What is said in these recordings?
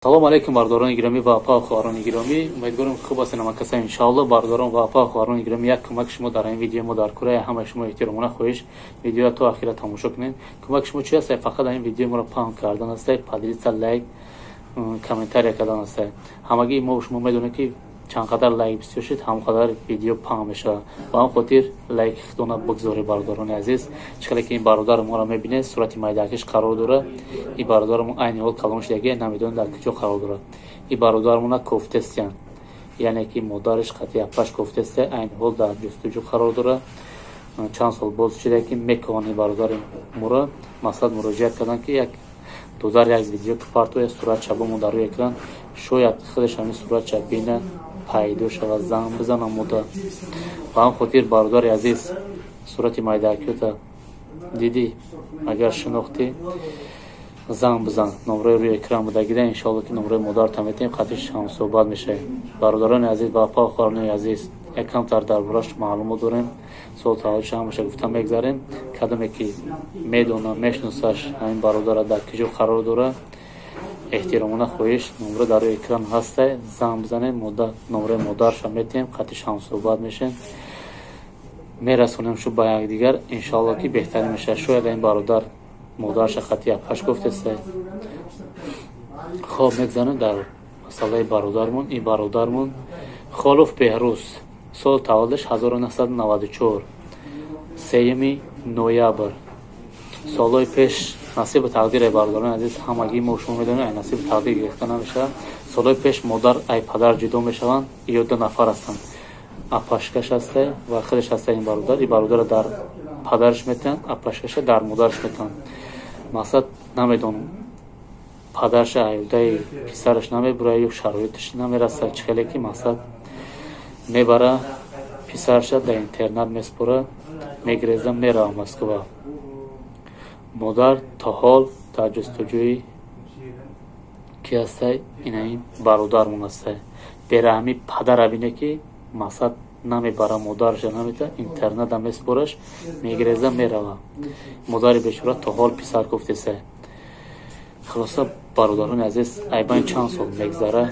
Салом алейкум, бардорони гиромӣ ва апа хоҳарони гиромӣ. Умедворам, хуб ҳастед ҳамакаса, иншоалло. Бардорон ва апа хоҳарони гиромӣ, як кӯмаки шумо дар ин видео мо дар кураи ҳамаи шумо эҳтиромона хоҳиш, видеоя то ахира тамошо кунед. Кӯмаки шумо чи аст? Фақат ин видеои моро паҳн кардан аст, поделиться, лайк, комментария кардан аст. Ҳамагии мо шумо медонем, ки чанд қадар лайк бисёр шуд, ҳамон қадар видео паҳн мешавад. Ба ҳам хотир лайки худона бигзоред, бародарони азиз. Чӣ хеле ки ин бародари моро мебинед, сурати майдакиш қарор дорад. Ин бародармо айни ҳол калон шудагия, намедонем, дар куҷо қарор дорад. Ин бародармона кофтестиян, яъне ки модараш қатъи апаш кофтестия, айни ҳол дар ҷустуҷӯ қарор дорад. Чанд сол боз шуда, ки мекованд ин бародари моро. Мақсад, муроҷиат карданд, ки як додар як видео партоя, суратша бимон дар рӯи экран, шояд худаш ҳамин суратша бина, пайдо шавад, занг бизана мода. Ба ҳам хотир, бародари азиз, сурати майдакиёта дидӣ, агар шинохтӣ, занг бизан. Номраи рӯи экран будагида, иншоалло, ки номраи модарта метаҳем, қатиш ҳамсӯҳбат мешавем. Бародарони азиз ва апа хоҳарони азиз, як камтар дар бораш маълумот дорем, сол таваллудша ҳамаша гуфта мегзарем. Кадоме ки медона, мешиносаш, ҳамин бародара дар куҷо қарор дорад, эҳтиромона хоҳиш, номра дар рӯи экран ҳаста, занг бизанем. Номраи модарша метиҳем, қатиш ҳамсӯҳбат мешавем, мерасонем шу ба якдигар, иншоалло, ки беҳтарин мешавад. Шояд ин бародар модарша қати апаш гуфтеста. Хоб, мегзанем дар масъалаи бародармон. Ин бародармон Холов Беҳрӯз, соли таваллудаш 1994, 3 ноябр. Солҳои пеш, насибу тақдире, бародарони азиз, ҳамагии мо шумо медонем, ай насибу тақдир гирифта намешавад. Солҳои пеш модар ай падар ҷудо мешаванд. Ё ду нафар ҳастанд, апашкаш ҳаста ва худаш ҳаста ин бародар. Ин бародарро дар падараш метиҳанд, апашкаша дар модараш метиҳанд. Мақсад, намедонам, падарша аюдаи писараш намебура ё шароиташ намерасад. Чӣ хеле ки, мақсад, мебара, писарша дар интернат меспора, мегиреза, мерава Москва. Модар то ҳол дар ҷустуҷӯи ки ҳастай? Инаин бародармон ҳастай. Бераҳмӣ падара бине, ки мақсад, намебара, модараша намета, интерната меспораш, мегиреза, мерава. Модари бечора то ҳол писар гуфтеса. Хулоса, бародарони азиз, айбайн чанд сол мегзара.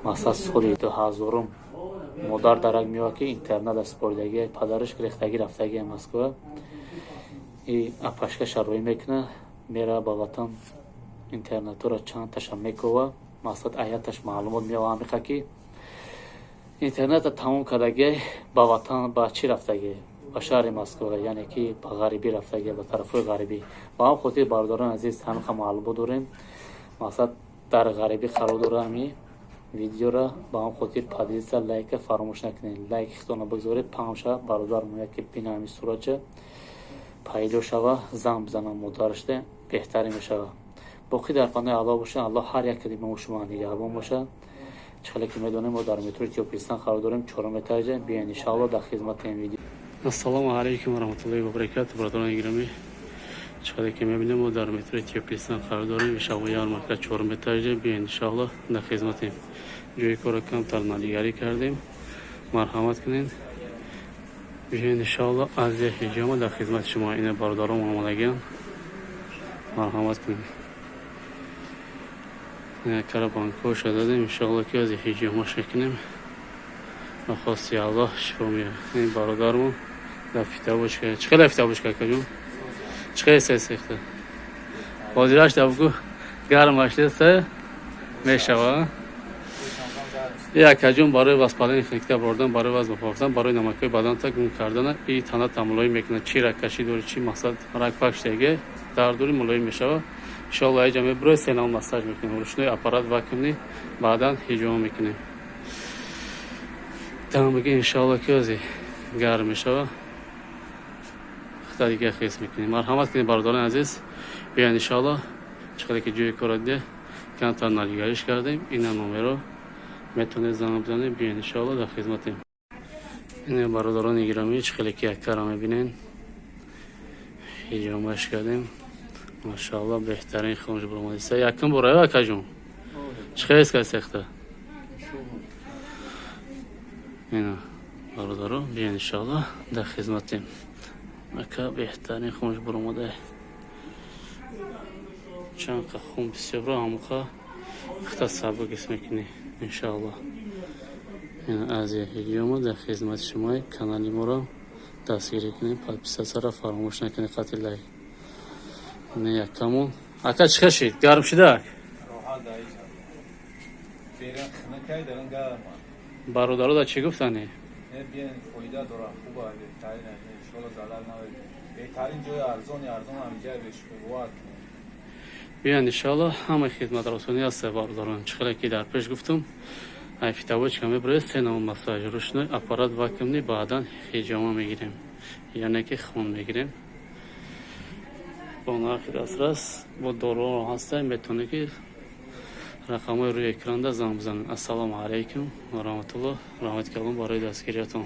Мақсад, соли 2000-ум модар дарак меояд, ки интерната споридагия, падараш гирехтагӣ, рафтагия Москва. И апашка шароӣ мекуна, мера ба ватан, интернатура чандташа мекова. Мақсад, аяташ маълумот меова амиқа, ки интерната тамом кардагия, ба ватан, ба чӣ рафтагия? Ба шаҳри Москва, яъне ки ба ғарибӣ рафтагия, ба тарафҳои ғарибӣ. Ба ҳам хотир, бародарони азиз, ҳамиқа маълумот дорем. Мақсад, дар ғарибӣ қарор дора. Ҳами видеора ба ҳам хотир поделиться, лайка фаромӯш накунед. Лайки худтона бигзоред, паҳн шава, бародармо яке бина, ҳами суратча пайдо шава, занг бизана модарашда, беҳтарин мешава. Боқӣ дар панои Аллоҳ бошад. Аллоҳ ҳар як калима шумо нигаҳбон бошад. Чӣ хеле ки медонем, мо дар метрои Тёплый Стан қарор дорем, чорум этажа. Биёед, иншоалло, дар хизмати ин видео. Ассалому алайкум ва раҳматуллоҳи ва баракату, бародарони гиромӣ. Чӣ хеле ки мебинем, мо дар метрои Тёплый Стан қарор дорем, Вишавой ярмарка, чорум этажа. Биёед, иншоалло, дар хизматем. Ҷои корро камтар налигарӣ кардем, марҳамат кунед, биёед, иншоалло, Азия ҳиҷома дар хизмати шумо. Ина бародарон омадагиан, марҳамат кунед. Кара банкоша дадем, иншоалло, ки ази ҳиҷомаш мекунем, ба хости Аллоҳ шифо меёбад. Ин бародармон дар фитобочка. Чӣ хеле фитобочка, акаҷон? Чӣ хеле сесехта ҳозираш да бугу, гармаш неста, мешава. Якаҷон барои воспаление хникта бурдан, барои вазн похтан, барои намакҳои баданта гум кардана и таната мулоим мекунад. Чӣ рагкашӣ дори, чӣ, мақсад, рагпак шудаге, дардури мулоим мешава. Иншоалло, аҷа мебурои, сенал массаж мекунем, ручной аппарат вакуумный, баъдан ҳиҷома мекунем. Там биги, иншоалло, ки ози гарм мешава, хита дига хис мекунем. Марҳамат кунед, бародарони азиз, биён, иншоалло. Чӣ қадар ки ҷои кора диде, камтар налигариш кардем. Ина номеро метавонед занг бизанед. Биён, иншоалло, дар хизматем. Ина бародарони гиромӣ, чӣ хеле ки яккара мебинен, ҳиҷомаш кардем, машаалло, беҳтарин хунш буромадиса. Якум бора, акаҷон, чӣ хел ка сехта? Ина бародаро, биён, иншоалло, дар хизматем. Ака беҳтарин хунш буромада. Чанд қа хун бисёрро, ҳамуқа. Хта сабук ҳис мекунӣ, иншоаллоҳ. Азия Ҳиҷома дар хизмати шумои. Канали моро дастгирӣ кунед, подписаться ро фаромӯш накунед, қати лайк. Не якамон. Ака, чӣ хел шид? Гарм шидак? Роҳат даиҷа. Берин хунукай, дарин гарма. Бародаро да чӣ гуфтани? Не, биен, фоида дора, хуба, беҳтарин, иншоалло, залал навед. Беҳтарин ҷои арзони арзон ҳамиҷай бешбовар кунед. Биён, иншоалло, ҳамаи хизматрасонӣ ҳаст, бародарон. Чӣ хеле ки дар пеш гуфтум, ай фитобочка мебуред, се навъ массаж: ручной, аппарат вакуумный, баъдан ҳиҷома мегирем, яъне ки хун мегирем бо нархи дастрас, бо доруҳо ҳаста. Метавонед ки рақамҳои рӯи экранда занг бизанед. Ассалому алайкум ва раҳматуллоҳ. Раҳмати калон барои дастгириятон.